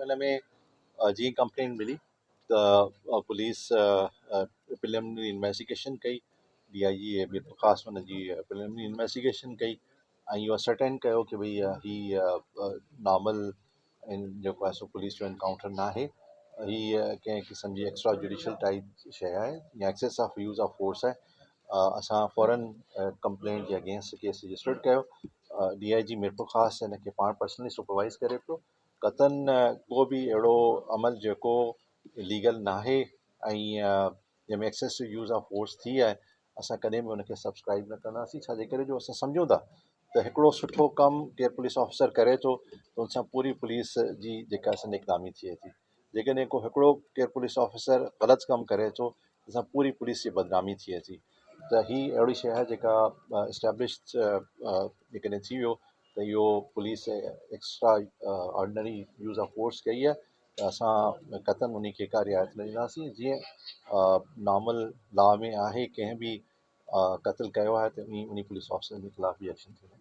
ان ۾ جيئن ڪمپلينٽ ملي ته پوليس پريلمنري انويسٽيگيشن ڪئي، ڊي I جي ميرپورخاص ان جي پريلمنري انويسٽيگيشن ڪئي ۽ اهو اسرٽين ڪيو ڪي ڀئي هي نارمل جيڪو آهي سو پوليس جو انڪائونٽر نه آهي، هي ڪنهن قسم جي ايڪسٽرا جوڊيشل ٽائپ شيءِ آهي يا excess of use of force آهي. اسان فورن ڪمپلينٽ جي اگينسٽ ڪيس رجسٽرڊ ڪيو. ڊي I جي ميرپورخاص هن کي پاڻ پرسنلي سپروائز ڪري پيو. قطعن ڪو به اهڙو عمل جيڪو ليگل ناهي ۽ جنهن ۾ ايڪسيسو يوز آف فورس ٿي آهي، اسان ڪڏهن به ان کي سبسڪرائب نه ڪنداسين. ڇا جي ڪري جو اسان سمجهون ٿا ته هڪڙو سٺو ڪم ڪير پوليس آفيسر ڪري ٿو ته ان سان پوري پوليس جي جيڪا سا نيڪنامي ٿئي ٿي. جيڪڏهن ڪو هڪڙو ڪير پوليس آفيسر غلط ڪم ڪري ٿو ته ان سان پوري پوليس جي بدنامي ٿئي ٿي. ته هي اهڙي شيء آهي جيڪا اسٽيبلش جيڪڏهن ٿي ويو ته اهو police extra ordinary use of force ڪئي آهي ته اسان قطعن ان کي ڪا رعايت نه ڏينداسين. جيئن نارمل لا ۾ آهي، ڪنهن به قتل ڪيو آهي ته ان پوليس آفيسر جي خلاف به ايڪشن ٿيندو.